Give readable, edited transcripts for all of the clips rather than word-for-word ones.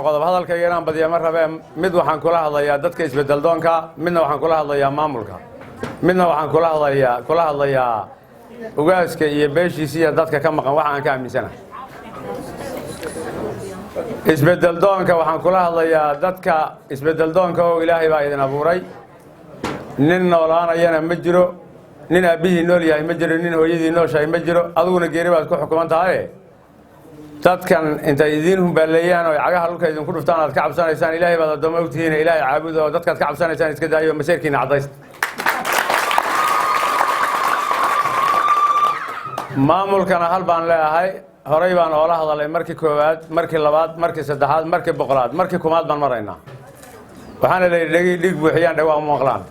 Qodob hadalkayga inaan badiya ma rabee. Mid waxaan kula hadlayaa dadka isbedeldoonka, midna waxaan kula hadlayaa maamulka, midna waxaan kula hadlayaa ugaaska iyo beeshiisa iyo dadka ka maqan. Waxa aan ka aaminsanahay isbedeldoonka, waxaan kula hadlayaa dadka isbedeldoonka oo Ilaahay baa idin abuuray. Nin noolaanayana ma jiro, nin aabbihii nool yahay ma jiro, nin hooyadii nooshahay ma jiro, adiguna geeri baad ku xukuman tahaye. Dadkan intay idiin humbaaleeyaan oo cagaha dhulka idinku dhuftaan aad ka cabsanaysaan, Ilaahay baad addoommo ogtihiin. Ilaahay caabuda oo dadkaad ka cabsanaysaan iska daayo, maseerkiina caddaysta. Maamulkana hal baan leeyahay. Horay baan oola hadalay markii koowaad, markii labaad, markii saddexaad, markii 100aad, markii kumaad baan maraynaa. Waxaana la yidhi dhegi dhiig buuxiyaan dhawaa uma maqlaan.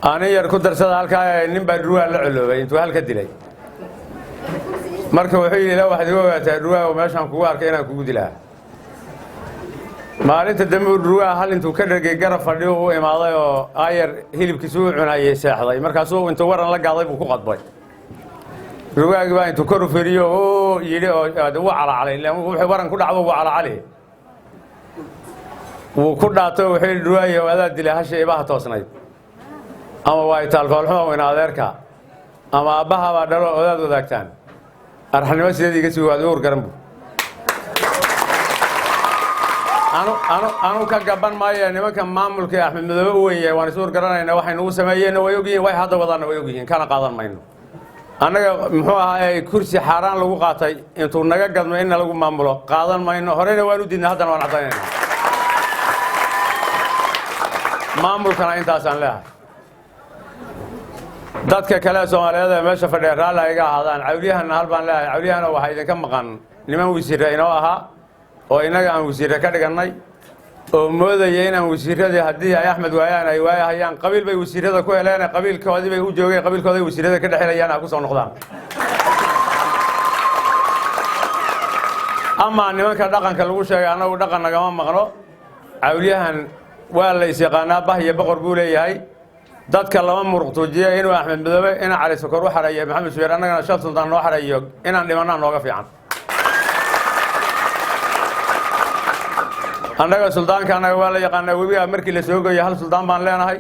Ani yar ku darsada halkaa. Nin baa dhurwaa la coloobay intuu halka dilay. Marka wuxuu yidhi, "Ila waxaad igu ogaataa dhurwaa meeshaan kugu arkay inaan kugu dilaa." Maalinta dambe uu dhurwaa hal intuu ka dhergay garab fadhiyo u imaaday oo aayar hilibkiisu u cunayay seexday. Markaasuu intuu waran la gaaday buu ku qadbay. Dhurwaagii baa intuu kor u firiyo oo yidhi oo wuu calacalay, wuxuu waran ku dhacbo wuu calacali, wuu ku dhaato. Wuxuu yidhi, "Dhurwaayo, adaa dilay hasha ibaha toosnayd, ama waa itaalfoolxuma weyna adeerka ama aabbahabaa dhalo odaad wadaagtaan, arxanimo sideed iga sii waad uur garan." Bu anu ka gaban maayo nimanka maamulka ee Axmed Madoobe u weyn yahay. Waan is uur garanayna. Waxay nagu sameeyeenna way ogyihiin, waxay hadda wadaanna way ogyihiin, kana qaadan mayno. Annaga muxuu ahaa, kursi xaaraan lagu qaatay intuu naga gadmo inna lagu maamulo qaadan mayno. Horeyna waan u diidnay, haddana waan caddaynayna. Maamulkana intaasaan leeyahay. Dadka kale Soomaaliyeed ee meesha fadhiya raalli ay iga ahaadaan. Cawliyahanna hal baan leeyahay. Cawliyahana waxaa idinka maqan niman wasiirra inoo ahaa oo innaga aan wasiirre ka dhigannay oo moodaya inaan wasiirradii haddii ay Axmed waayaan ay waayahayaan. Qabiil bay wasiirrada ku heleen, qabiilkoodii bay u joogeen, qabiilkooday wasiirrada ka dhexelayaan, ha ku soo noqdaan. Amaa nimanka dhaqanka lagu sheegay, annagu dhaqan nagama maqno. Cawliyahan waa la is-yaqaanaa, bah iyo boqor buu leeyahay. Dadka lama muruq tuujiya. Inuu Axmed Madoobe ina Cali Sokor u xareeyo Maxamed Subeer, annagana shan sultaan noo xareeyo, inaan dhimannaa nooga fiican. Annaga suldaanka annaga waa la yaqaanaa. Webigaa markii la soo goyo hal suldaan baan leenahay,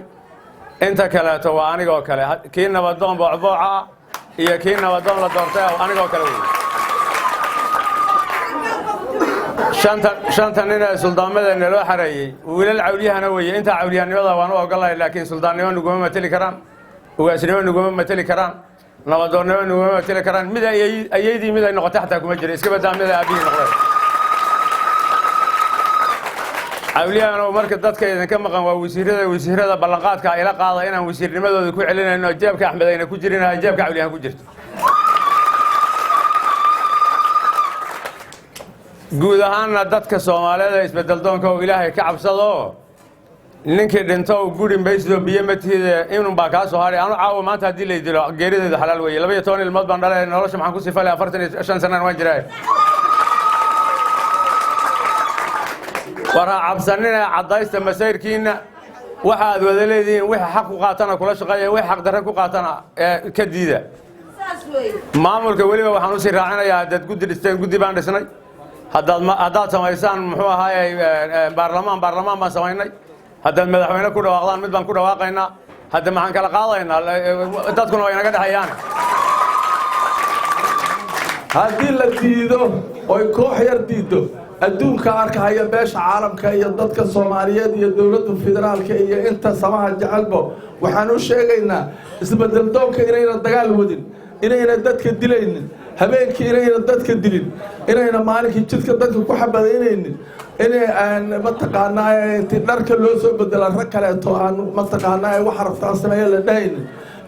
inta kaleeto waa anigoo kale. Kii nabadoon boocbooca ah iyo kii nabadoon la doortay anigoo kale wey. Shanta nin ee suldaamada naloo xareeyey wiilal cawliyahana weeye. Intaa cawliyahanimada waan u ogolahay, laakiin suldaannimo naguma mateli karaan, ugaasnimo naguma mateli karaan, nabadoonnimo naguma mateli karaan. Mid ayaydii mid ay noqotay xataa kuma jiro, iska badaa mid ay aabbihii noqday. Cawliyahanow, marka dadka idinka maqan waa wasiirada. Wasiirada ballanqaadka ila qaada inaan wasiirnimadooda ku celinayno, jeebka Axmed ayna ku jirin, jeebka Cawliyahan ku jirto. Guud ahaanna dadka Soomaaliyeed ee isbedeldoonka oo Ilaahay ka cabsado, ninkii dhinto guri maysidoo biyo ma tihide, inun baa kaa soo hadhay. Anu caawa maanta haddii lay dilo geerideedu xalaal weeye. 12 ilmood baan dhalay, nolosha maxaan ku sifalay? 45 sanaan waan jiraa. War ha cabsanina, caddaysta masayrkiinna. Waxa aad wada leedihiin, wixii xaq ku qaatana kula shaqeeya, wixii xaq darre ku qaatana ka diida. Maamulka weliba waxaan usii raacinayaa, haddaad guddi dhisteen, guddi baan dhisnay. Haddaad samaysaan muxuu ahaayey baarlamaan, baarlamaan baan samaynay. Haddaad madaxweyne ku dhawaaqdaan, mid baan ku dhawaaqaynaa. Hadda maxaan kala qaadaynaa? Dadkuna way naga dhexeeyaan. Haddii la diido oy koox yar diiddo, adduunka arkahaya, beesha caalamka iyo dadka Soomaaliyeed iyo dowladda federaalka iyo inta samaha jecelbo, waxaan u sheegaynaa isbedel doonka inayna dagaal wadin, inayna dadka dilaynin habeenkii, inayna dadka dilin, inayna maalinkii jidka dadka ku xabadaynaynin, inay aan mataqaanaa inti dharka loo soo bedela rag kaleeto aan mataqaanaa waxa rabtaan sameeya la dhahaynin.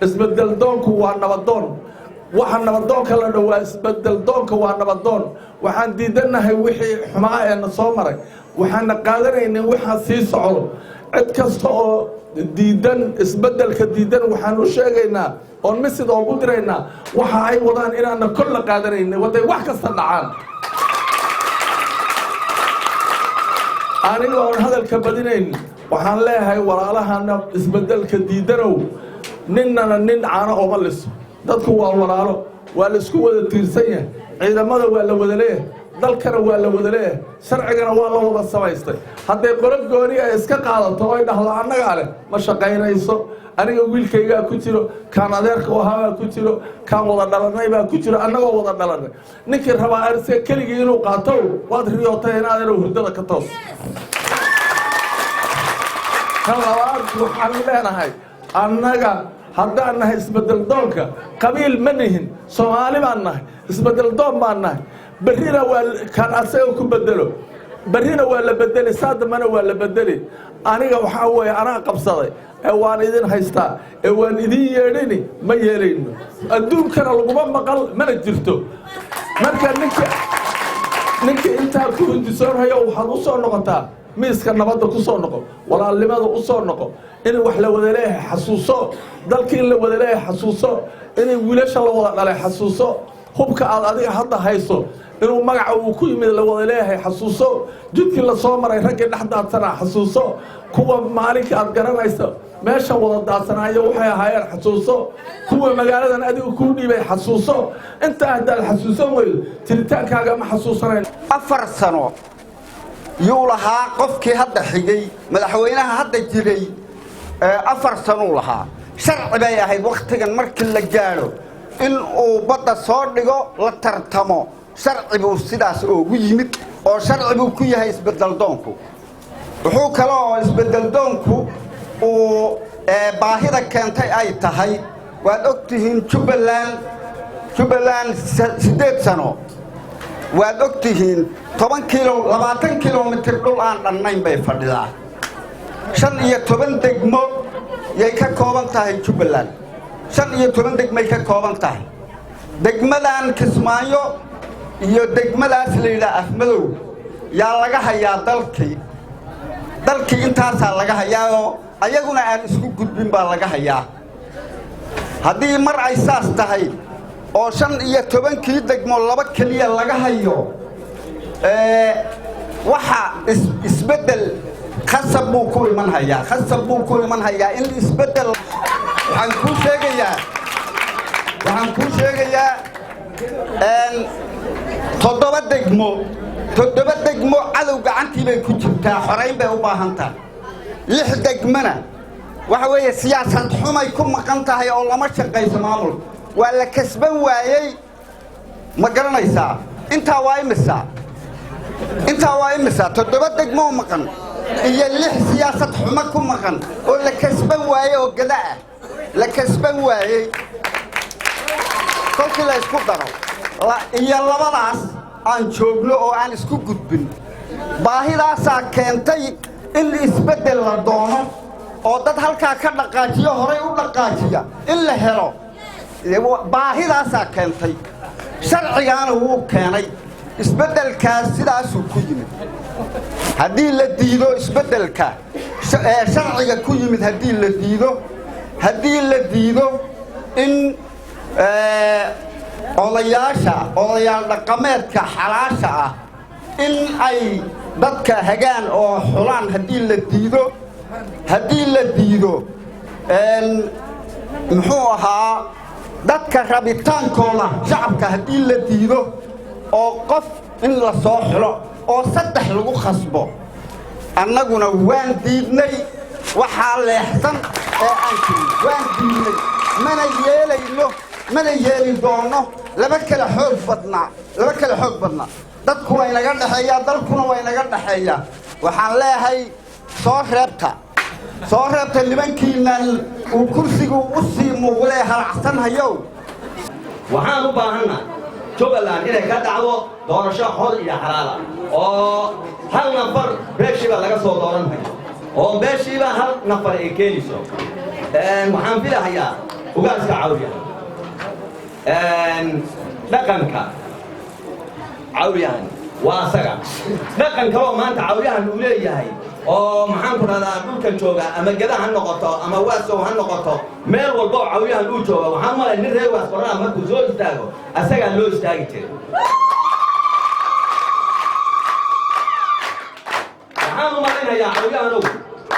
Isbedel doonku waa nabadoon. Waxa nabadoonka la dhowaa isbedel doonka waa nabadoon. Waxaan diidanahay wixii xumaa ee na soo maray, waxaana qaadanaynin waxaa sii socdo. Cid kasta oo diidan isbedelka diidan, waxaan u sheegaynaa oon misid oogu diraynaa waxa ay wadaan inaana kol la qaadanaynin waday wax kasta dhacaan. Aniga oon hadalka badinayn, waxaan leeyahay walaalahana isbedelka diidanow, ninnana nin caano ooma liso. Dadku waa walaalo, waa la isku wada tiirsan yahay, ciidamada waa la wada leeyahay. Dalkana waa la wada leeyahay, sharcigana waa la wada samaystay. Hadday qolo gooni ay iska qaadato oy dhahdo annagaa leh, ma shaqaynayso. Aniga wiilkaygaa ku jiro, kaan adeerka u ahaabaa ku jiro, kaan wada dhalanay baa ku jiro, annagoo wada dhalanay. Ninkii rabaa arsiga keligii inuu qaato, waad riyootay in adeero, hurdada ka toos. Kan labaad, waxaan leenahay annaga haddaan nahay isbedel doonka, qabiil ma nihin, Soomaali baan nahay, isbedel doon baan nahay. Berrina waa kaan asaga ku bedelo, berrina waa la bedeli, saa dambana waa la bedeli. Aniga waxaa weeye anaa qabsaday ee waan idin haystaa ee waan idin yeedhini, ma yeelayno. Adduunkana laguma maqal, mana jirto. Marka ninka intaa ku hundisoonhayo, waxaad u soo noqotaa miiska nabadda, ku soo noqo walaalnimada, u soo noqo in wax la wada leeyahay xasuuso, dalka in la wada leeyahay xasuuso, inay wiilasha la wada dhalay xasuuso, hubka aad adiga hadda hayso inuu magaca uu ku yimid la wada leeyahay xasuuso, jidkii la soo maray raggii dhex daadsanaa xasuuso, kuwa maalinka aad garanayso meesha wada daadsanaayo waxay ahaayeen xasuuso, kuwa magaaladan adiga kuu dhiibay xasuuso. Intaa haddaad xasuusan weydo, jiritaankaaga ma xasuusanayn. 4 sano yuu lahaa qofkii hadda xigay, madaxweynaha hadda jiray 4 sanuu lahaa. Sharci bay ahayd wakhtigan markii la gaadho in uu badda soo dhigo, la tartamo. Sharci buu sidaas oogu yimid oo sharci buu ku yahay isbedeldoonku. Wuxuu kale oo isbedeldoonku uu baahida keentay ay tahay, waad og tihiin, Jubbaland 8 sano, waad og tihiin, 10 kilo 20 kilomitir dhul aan dhannayn bay fadhidaa. 15 degmo yay ka kooban tahay Jubbaland, 15 degmay ka kooban tahay. Degmadan Kismaayo iyo degmadaas la yidhaha Afmadow yaa laga hayaa dalkii. Dalkii intaasaa laga hayaayoo ayaguna aan isku gudbin baa laga hayaa. Haddii mar ay saas tahay oo 15-kii degmo laba keliya laga hayo, waxa isbeddel khasab buu ku iman hayaa, khasab buu ku iman hayaa in isbeddel. Waxaan kuu sheegayaa toddoba degmo, 7 degmo cadow gacantii bay ku jirtaa, xorayn bay u baahan tahay. Lix degmona waxa weeye siyaasad xumay ku maqan tahay oo lama shaqayso, maamulka waa la kasban waayey. Ma garanaysaa intaa waa imisa? Intaa waa imisa? 7 degmoo maqan iyo lix siyaasad xumo ku maqan oo la kasban waayey oo gada ah la kasban waayey, kolkii la isku daro iyo labadaas aan joogno oo aan isku gudbin, baahidaasaa keentay in isbeddel la doono oo dad halkaa ka dhaqaajiyo, horay u dhaqaajiya in la helo. Baahidaasaa keentay, sharcigaana wuu keenay. Isbeddelkaas sidaasuu ku yimid. Haddii la diido isbeddelka sharciga ku yimid, haddii la diido, haddii la diido in odayaasha, odayaal dhaqameedka xalaasha ah in ay dadka hagaan oo xulaan, haddii la diido, haddii la diido muxuu ahaa dadka rabitaankooda shacabka, haddii la diido oo qof in la soo xulo oo saddex lagu khasbo, annaguna waan diidnay. Waxaa leexsan ee aan jirin waan diidnay, mana yeelayno, mana yeeli doono. Laba kala xoog badnaa, laba kala xoog badnaa. Dadku waa inaga dhexeeyaa, dalkuna waa inaga dhexeeyaa. Waxaan leeyahay soo reebta, soo reebta nimankiinan uu kursigu u sii muuqdee halacsan hayow. Waxaan u baahannahay Jubbaland inay ka dhacdo doorasho xor iyo xalaala oo hal nafar beeshiiba laga soo dooran hayo oo beeshiiba hal nafar ay keenayso. Waxaan filahayaa ugaaska Cawriyahan, dhaqanka Cawriyahan waa asaga. Dhaqan kaloo maanta Cawriyahan uu leeyahay oo maxaan ku dhahdaa dhulkan jooga, ama Geda ha noqoto ama Waasow ha noqoto, meel walba oo Cawriyahan uu jooga, waxaan malay nin reer Waas Qoranaa markuu soo istaago asagaa loo istaagi jiray. Waxaan u malaynayaa Cawriyahanow,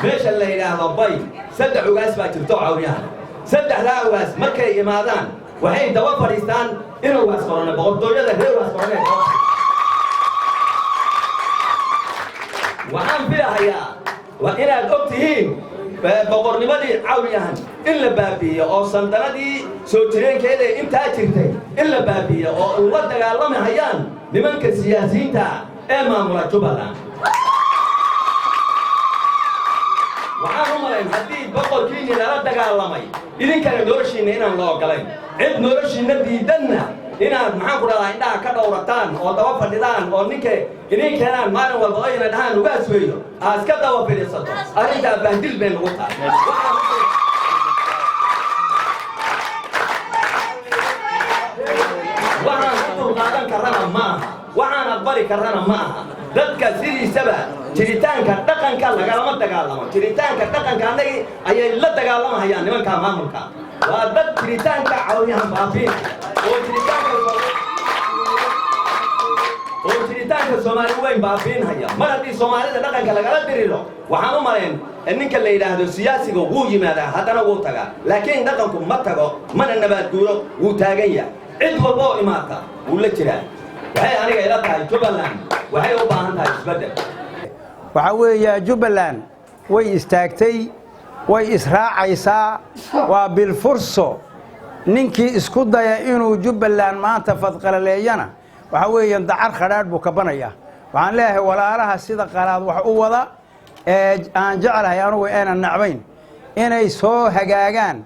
meesha la yidhaahdo Bay saddex ugaas baa jirto Cawriyahan. Saddexdaa ugaas markay imaadaan waxay daba fadhiistaan inuu Waas Qorane, boqortooyada reer Waas Qorane daba. Waxaan filahayaa waa inaad og tihiin boqornimadii Cawliyahan in la baabi'iyo oo sandanadii soo jireenkeeda intaa jirtay in la baabi'iyo oo ula dagaalami hayaan nimanka siyaasiyiinta ee maamula Jubbaland. Waxaan u malayn haddii boqorkiinni lala dagaalamay, idinkana noloshiinna inaan la ogolayn, cid noloshiinna diidanna inaad, maxaan ku dhahdaa, indhaha ka dhowrataan oo daba fadhidaan oo ninka idin keenaan maalin walba oo ina dhahaan ugaas weeyo aad iska daba fadhiisato, arrintaa bahdil bay nagu tahay. Waxaan ku dulqaadan karrana ma aha, waxaan aqbali karrana ma aha. Dadka sidiisaba jiritaanka dhaqanka lagalama dagaalamo. Jiritaanka dhaqanka annagii ayay la dagaalamahayaan nimanka maamulka. Waa dad jiritaanka Cawliyahan baabiinaya oo jiritaanka Soomaali weyn baabiinhaya. Mar haddii Soomaalida dhaqanka lagala diriro, waxaan u malayn ninka la yidhaahdo siyaasiga wuu yimaadaa, haddana wuu tagaa, laakiin dhaqanku ma tago mana nabaad guuro, wuu taagan yahay. Cid walba oo imaata wuu la jiraa. Waxay aniga ila tahay Jubbaland waxay u baahan tahay isbeddel. Waxaa weeya, Jubbaland way istaagtay, way israacaysaa, waa bilfurso. Ninkii isku daya inuu Jubbaland maanta fadqalaleeyana, waxaa weeyaan dacar khadhaadh buu kabanayaa. Waxaan leeyahay walaalaha sida qalaad wax u wada ee aan jeclahay anugu aanan nacbayn inay soo hagaagaan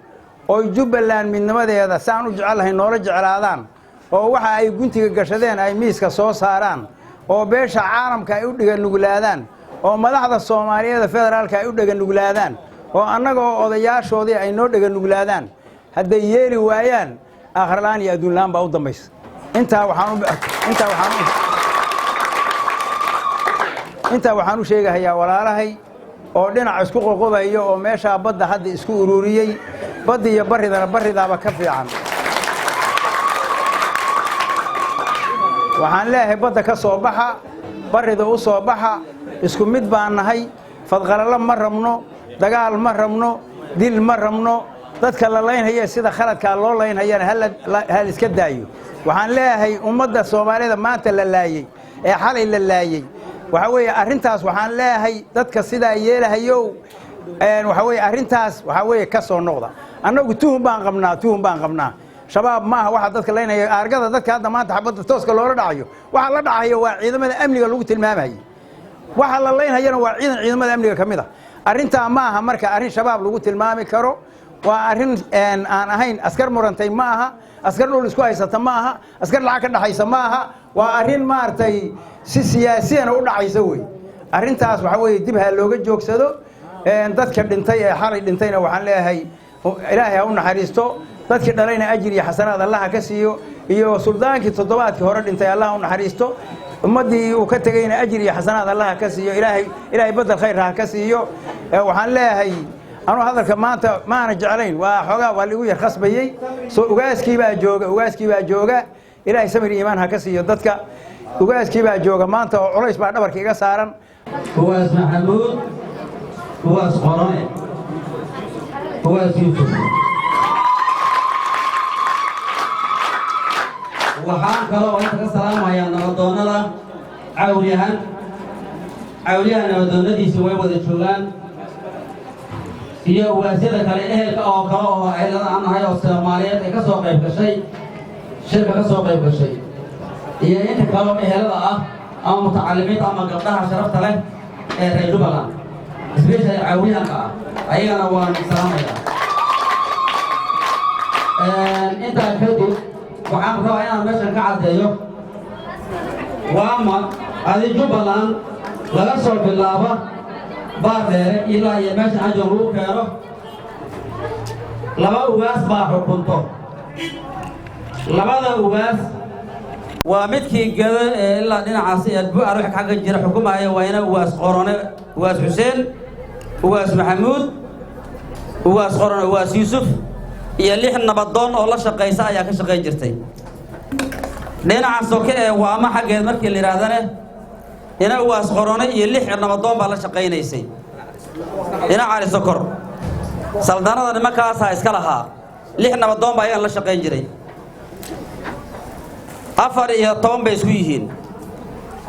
oy Jubbaland midnimadeeda saan u jecelahay noola jeclaadaan, oo waxa ay guntiga gashadeen ay miiska soo saaraan, oo beesha caalamka ay u dhiganuglaadaan, oo madaxda Soomaaliyeed federaalka ay u dheganuglaadaan, oo annagoo odayaashoodii ay noo dheganuglaadaan. Hadday yeeli waayaan, aakhirla'aan iyo adduunla'aan baa u dambaysa. Intaa waxaan u sheegahayaa walaalahay oo dhinac isku qoqobayo oo meeshaa badda hadda isku ururiyey, badda iyo barridana barridaaba ka fiican. Waxaan leeyahay badda ka soo baxa, barrida u soo baxa. Isku mid baan nahay. Fadqalalo ma rabno, dagaal ma rabno, dil ma rabno. Dadka la laynhaya sida khaladkaa loo laynhayana hal iska daayo. Waxaan leeyahay ummadda Soomaalida maanta la laayey ee xalay la laayey, waxaa weeye arrintaas, waxaan leeyahay dadka sidaa yeelahayow, waxaa weeye arrintaas waxaa weeye ka soo noqda. Annagu tuhun baan qabnaa, tuhun baan qabnaa. Shabaab maaha waxa dadka laynaya. Aargada dadka hadda maanta xabadda tooska loola dhacayo, waxa la dhacayo waa ciidamada amniga lagu tilmaamayay. Waxa la laynhayana waa ciidan ciidamada amniga ka mid a. Arrintaa ma aha marka arrin Shabaab lagu tilmaami karo. Waa arrin aan ahayn askar murantay ma aha, askar dhul isku haysata ma aha, askar lacag ka dhaxaysa ma aha. Waa arrin maaragtay si siyaasiyana u dhacaysa wey. Arrintaas waxaa weeye dib ha looga joogsado. Dadka dhintay ee xalay dhintayna waxaan leeyahay Ilaahay ha u naxariisto, dadkii dhalayna ajir iyo xasanaad Allaha ka siiyo, iyo suldaankii toddobaadkii hore dhintay Allah u naxariisto, ummaddii uu ka tegayna ajir iyo xasanaad Allaha ka siiyo, Ilaahay badel khayr ha ka siiyo. Waxaan leeyahay anuu hadalka maanta maana jeclayn, waa xoogaa waa ligu yar khasbayey. Soo ugaaskii baa jooga, ugaaskii baa jooga. Ilaahay samir iimaan ha ka siiyo dadka. Ugaaskii baa jooga maanta oo culays baa dhabarka iga saaran. Ugaas Maxamuud, Ugaas Qorone, Ugaas Yuusuf, waxaan kaloo inta ka salaamayaa nabadoonnada Cawlyahan. Cawlyahan nabadoonnadiisi way wada joogaan iyo ugaasyada kale ehelka oo kale oo ehelada aan nahay oo Soomaaliyeed ee ka soo qayb gashay shirka, ka soo qayb gashay, iyo inta kaleo ehelada ah ama mutacalimiinta ama gabdhaha sharafta leh ee reer Jubbaland, especially Cawliyahanka ah, ayagana waan salaamayaa. Intaa kadib waxaan rabaa inaan meeshan ka caddeeyo waama adi Jubbaland laga soo bilaabo Baardheere ilaa iyo meeshan ajon lagu keeno, laba ugaas baa xukunto. Labada ugaas waa midkii Gado ee ilaa dhinacaasi ee Bu'ar wax xagga jira xukumaya, waa ina Ugaas Qorone, Ugaas Xuseen, Ugaas Maxamuud, Ugaas Qorone, Ugaas Yuusuf iyo lix nabadoon oo la shaqaysa ayaa ka shaqayn jirtay. Dhinaca soke ee Waama xaggeed markii la yidhaahdane, ina Ugaas Qorone iyo lix nabadoon baa la shaqaynaysay. Ina Cali Sokor saldanada nimankaasaa iska lahaa, lix nabadoon baa ayagan la shaqayn jiray. 14 bay isku yihiin.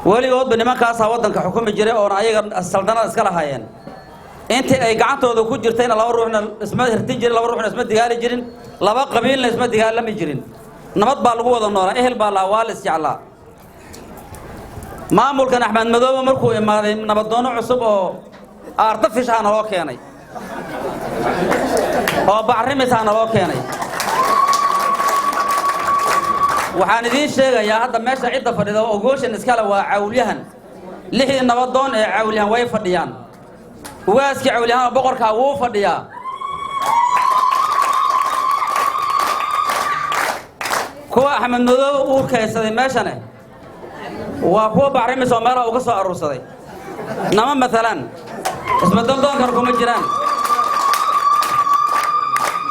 Weligoodba nimankaasaa waddanka xukumi jiray oona ayaga saldanada iska lahaayeen. Intii ay gacantooda ku jirtayna laba ruuxna isma hirtin jirin, laba ruuxna isma digaali jirin, laba qabiilna isma digaalami jirin. Nabad baa lagu wada noolaa, ehel baa lahaa, waa la isjeclaa. Maamulkan Axmed Madoobe markuu imaaday, nabadoono cusub oo artificial ah naloo keenay oo bacrimis ah naloo keenay. Waxaan idiin sheegayaa, hadda meesha cidda fadhida oo gooshan iskale waa Cawlyahan. Lixdii nabadoon ee Cawlyahan way fadhiyaan, ugaaskii Cawlyahan oo boqorkaa wuu fadhiyaa. Kuwa Axmed Madoobe uu kaysaday meeshane waa kuwa bacrimis oo meelaha uga soo aruursaday. Nama maalan isbedel doonkana kuma jiraan,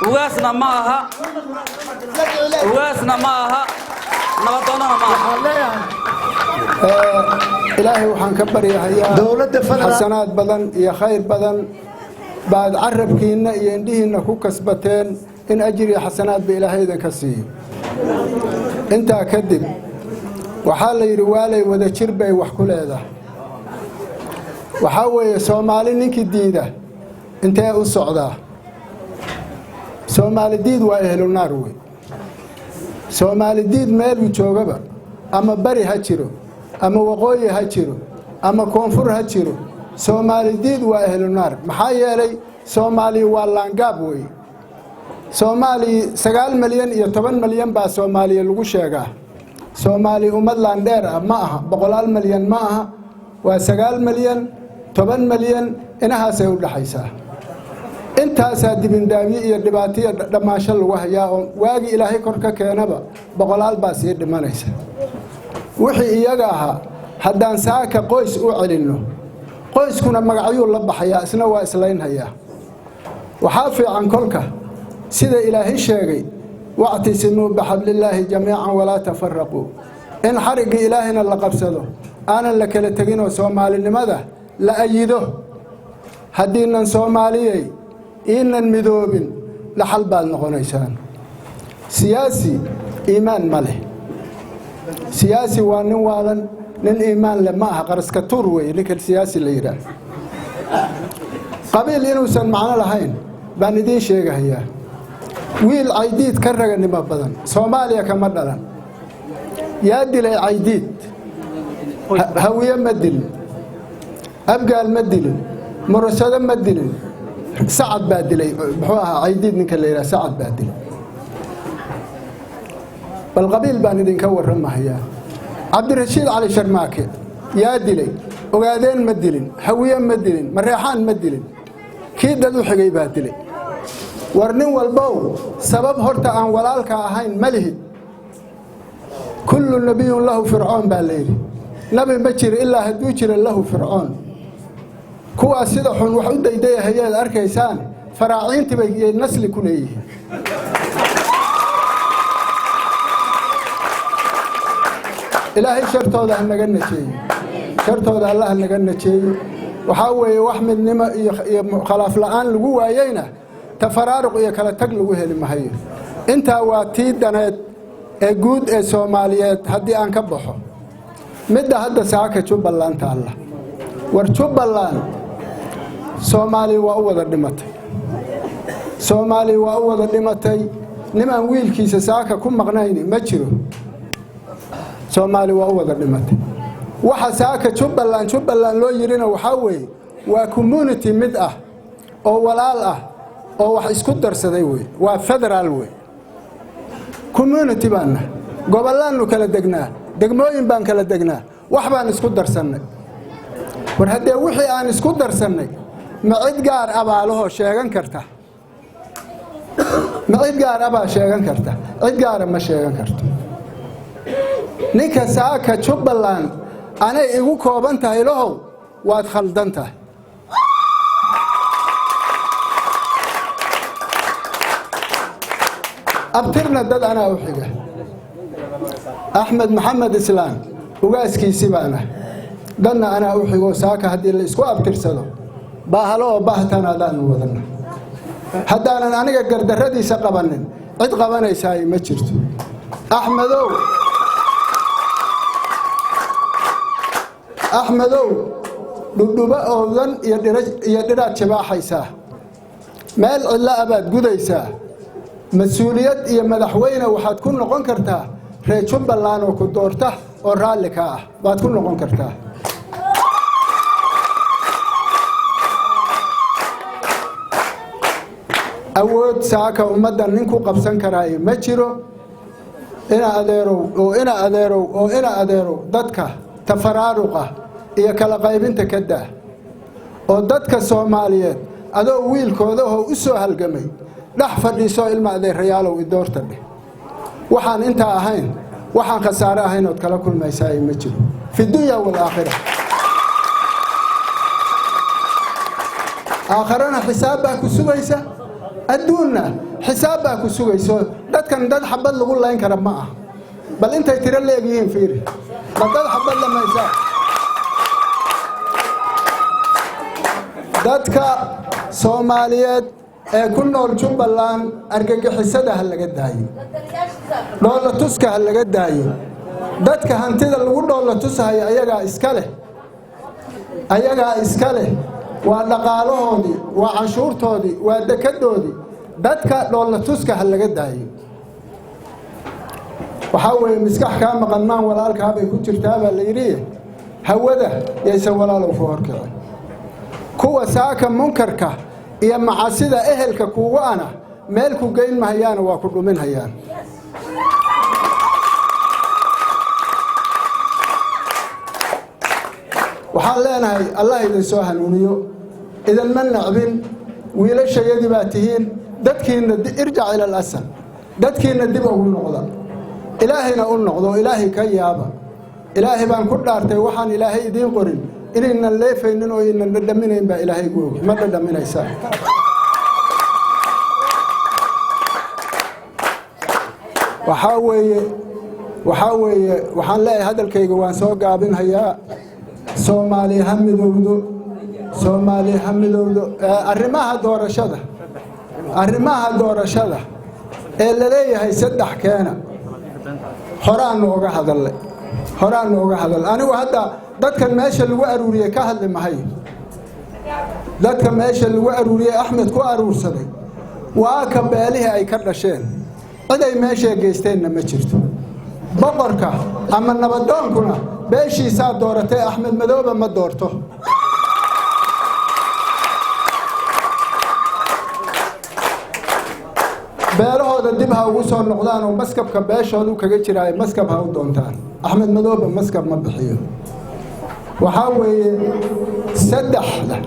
ugaasna ma aha, ugaasna ma aha, nabadoonnana ma aha. Ilaahay waxaan ka baryahayaa xasanaad badan iyo khayr badan baad carabkiinna iyo indhihiinna ku kasbateen, in ajir iyo xasanaadba Ilaahay idinka siiyo. Intaa kadib, waxaa la yidhi waalay wada jir bay wax ku leedahay. Waxaa weeye, Soomaali ninkii diida intee u socdaa? Soomaali diid waa ehlunaar wey. Soomaali diid meeluu joogaba, ama bari ha jiro, ama waqooyi ha jiro, ama koonfur ha jiro, Soomaali diid waa ehlunaar. Maxaa yeelay, Soomaali waa laangaab wey. Soomaali 9 malyan iyo 10 malyan baa Soomaaliya lagu sheegaa. Soomaali ummad laandheer ah ma aha, boqolaal malyan ma aha. Waa 9 malyan, 10 malyan, inahaasay u dhaxaysaa. Intaasaa dibindaabyo iyo dhibaataiyo dhammaasho lagu hayaa, oo waagii Ilaahay kor ka keenaba boqolaal baa sii dhimanaysa. Wixii iyaga ahaa haddaan saaka qoys u celinno, qoyskuna magacyuu la baxayaa, isna waa islaynhayaa. Waxaa fiican kolka sida Ilaahay sheegay, واعتصموا بحبل الله جميعا ولا تفرقوا, in xariggii Ilaahayna la qabsado, aanan la kala teginoo Soomaalinimada la ayido. Haddiinan Soomaaliyey iinan midoobin, dhaxal baad noqonaysaan. Siyaasi iimaan ma leh. Siyaasi waa nin waalan, nin iimaan leh ma aha. Qaraska tuur weeye ninka siyaasi la yidhaah. Qabiil inuusan macno lahayn baan idiin sheegahayaa. Wiil Caydiid ka raganimo badan Soomaaliya kama dhalan. Yaa dilay Caydiid? Hawiye ma dilin, Abgaal ma dilin, Murasado ma dilin, Sacad baa dilay. Muxuu ahaa Caydiid ninka la yidhaha? Sacad baa dilay. Bal qabiil baan idinka warramahayaa. Cabdirashiid Cali Sharmaake yaa dilay? Ogaadeen ma dilin, Hawiye ma dilin, Mareexaan ma dilin, kii dad u xigay baa dilay. War nin walbow sabab horta aan walaalka ahayn ma lihid. كل نبي له فرعون baa layidhi. Nabi ma jiro ilaa hadduu jiro له فرعون. Kuwaas sida xun wax u daydayahayaad arkaysaan, faraaciintii bay nasli ku leeyihiin. Ilaahay shartooda ha naga najeeyo, shartooda Allah ha naga najeeyo. Waxaa weeye, wax midnimo iyo khalaaf la'aan lagu waayeyna, tafaraaruq iyo kala tag lagu heli mahayo. Intaa waa tii daneed ee guud ee Soomaaliyeed. Haddii aan ka baxo midda hadda saaka Jubbaland taalla, war Jubbaland Soomaaliya waa u wada dhimatay, Soomaaliya waa u wada dhimatay. Nimaan wiilkiisa saaka ku maqnayni ma jiro. Soomaaliya waa u wada dhimatay. Waxa saaka Jubbaland Jubbaland loo yidhina waxaa weeye, waa community mid ah oo walaal ah oo wax isku darsaday wey. Waa federaal wey. Community baanna, gobollaannu kala degnaa, degmooyin baan kala degnaa, wax baan isku darsannay. War haddee wixii aan isku darsannay ma cid gaar abaalahoo sheegan karta? Ma cid gaar abaa sheegan karta? Cid gaara ma sheegan karto. Ninka saaka Jubbaland anay igu kooban tahay lahow, waad khaldan tahay. Abtirna dad anaa u xiga. Axmed Maxamed Islaam ugaaskiisi baana, dadna anaa u xigo. Saaka haddii la isku abtirsado, baahalo oo bahtan adaanu wadana. Haddaanan aniga gardarradiisa qabanin, cid qabanaysaay ma jirto. Axmedow, Axmedow, dhudhubo oodan iyo dhiraad jibaaxaysaa, meel cidlo abaad gudaysaa. Mas-uuliyad iyo madaxweyne waxaad ku noqon kartaa reer Jubbaland oo ku doorta oo raalli ka ah baad ku noqon kartaa. Awood saaka ummadda nin ku qabsan karaayo ma jiro. Ina adeerow oo ina adeerow oo ina adeerow, dadka tafaraaruqa iyo kala qaybinta ka daa, oo dadka Soomaaliyeed adoo wiilkoodahoo u soo halgamay dhex fadhiisoo ilma adeerayaalow idoorta dheh. Waxaan intaa ahayn, waxaan khasaare ahayn ood kala kulmaysaa ma jiro fi dunya waalaakhira. Aakharana xisaab baa ku sugaysa, adduunna xisaab baa ku sugayso. Dadkan dad xabad lagu layn kara ma ah. Bal intay tiro leegyihiin fiiri, bal dad xabad lamaysaa. Dadka Soomaaliyeed ee ku nool Jubbaland argagixisada ha laga daayo, dhoolla tuska ha laga daayo. Dadka hantida lagu dhoolla tusahayo ayagaa iska leh, ayagaa iska leh. Waa dhaqaalahoodii, waa canshuurtoodii, waa dekadoodii. Dadka dhoolla tuska ha laga daayo. Waxaa weeye miskax kaa maqan maan walaalkaabay ku jirtaa baa la yidhi. Hawada yaysan walaalow ku horkicin. Kuwa saaka munkarka iyo macasida ehelka kuugu ana meel ku geyn mahayaana, waa ku dhuminhayaan. Waxaan leenahay Allah idin soo hanuuniyo. Idinma nacbin, wiilashayadii baa tihiin. Dadkiinna irjac ila alasal, dadkiinna dib ugu noqda, Ilaahayna u noqdo, Ilaahay ka yaaba. Ilaahay baan ku dhaartay, waxaan Ilaahay idiin qorin inaynan leefaynin oo aynan dhadhaminayn baa Ilaahay gu og. Ma dhadhaminaysaa. Waxaa weeye waxaan leeyahay, hadalkayga waan soo gaabinhayaa. Soomaali ha midowdo, Soomaali ha midowdo. Arrimaha doorashada ee la leeyahay saddex keena, horaanu oga hadalnay, horaanu oga hadalnay. Anigu hadda dadkan meesha lagu aruuriyey ka hadli mahayo. Dadka meesha lagu aruuriyey, Axmed ku aruursaday, waa ka beelihii ay ka dhasheen. Cid ay meesha geysteenna ma jirto. Boqorka ama nabadoonkuna beeshiisaa dooratay, Axmed Madoobe ma doorto. Beelahooda dib ha ugu soo noqdaan oo maskabka beeshoodu kaga jiraayo maskab ha u doontaan. Axmed Madoobe maskab ma bixiyo. Waxaa weeye saddexda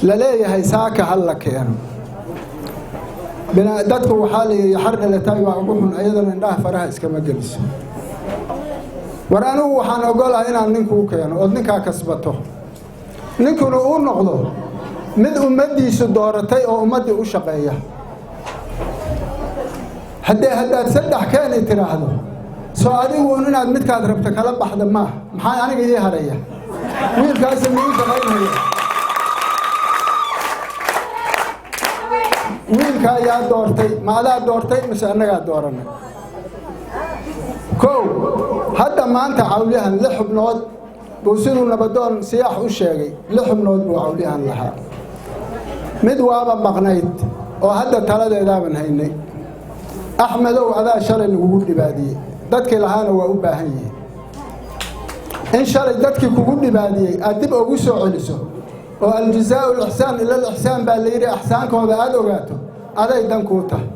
la leeyahay saaka ha la keeno. Dadku waxaa la yidhi xar dhalatay baa ugu xun, iyadana indhaha faraha iskama geliso. War anigu waxaan ogolahay inaan ninkuu keeno ood ninkaa kasbato, ninkuna uu noqdo mid ummaddiisu dooratay oo ummaddii u shaqeeya. Haddee haddaad saddex keeni tidhaahdo, soo adigu un inaad midkaad rabto kala baxda maaha. Maxaa aniga ii haraya? Wiilkaasi ma ii shaqaynaya? Wiilka ayaa doortay, ma adaa doortay mise annagaa dooranay? Kow, hadda maanta Cawlyahan lix xubnood buu, siduu nabadoon Siyaax u sheegay, lix xubnood buu Cawlyahan lahaa. Mid waaba maqnayd oo hadda taladeedaaban haynay. Axmedow, adaa shalay lagugu dhibaadiyey, dadkii lahaana waa u baahan yihiin in shalay dadkii kugu dhibaadiyey aad dib ugu soo celiso. Oo aljazaau alixsaan ila alixsaan baa la yidhi. Axsaankooda aada ogaato aday dan kuu tahay.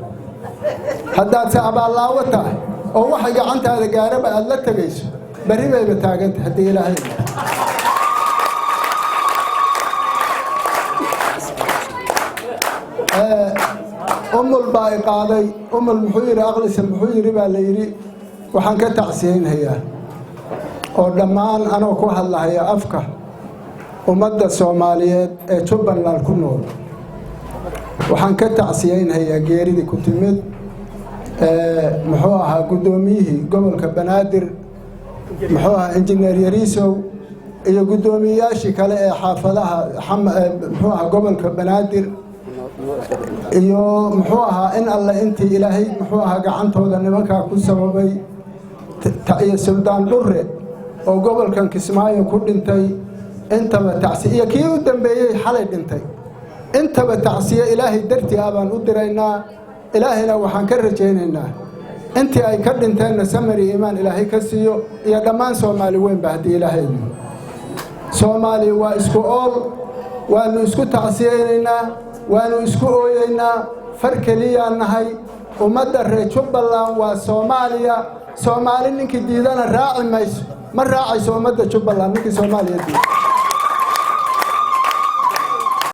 Haddaad se abaallaawo tahay oo waxay gacantaada gaaraba aada la tegayso, berri bayba taagantah haddii Ilaahay. Umul baa i qaaday. Umul muxuu yidhi? Aqlisa muxuu yidhi baa la yidhi. Waxaan ka tacsiyeynhayaa oo dhammaan anoo ku hadlahaya afka ummadda Soomaaliyeed ee Jubbaland ku nool, waxaan ka tacsiyeynhayaa geeridii ku timid, muxuu ahaa, guddoomiyihii gobolka Banaadir, muxuu ahaa, Injineer Yariisow, iyo guddoomiyeyaashii kale ee xaafadaha, muxuu ahaa, gobolka Banaadir, iyo muxuu ahaa, in alle intii Ilaahay, muxuu ahaa, gacantooda nimankaa ku sababay, iyo Suldaan Dhure. Oo gobolkan Kismaayo ku dhintay intaba tacsi, iyo kii u dambeeyey xalay dhintay intaba, tacsiye Ilaahay dartii ah baan u diraynaa. Ilaahayna waxaan ka rajaynaynaa intii ay ka dhinteenna samari iimaan Ilaahay ka siiyo, iyo dhammaan Soomaali weynba haddii Ilaahay idmo. Soomaali waa isku ool, waannu isku tacsiyeynaynaa, waannu isku ooyeynaa, far keliyaan nahay. Ummadda reer Jubbaland waa Soomaaliya. Soomaali ninkii diidana raaci mayso, ma raacayso ummadda Jubbaland ninkii Soomaaliya diida.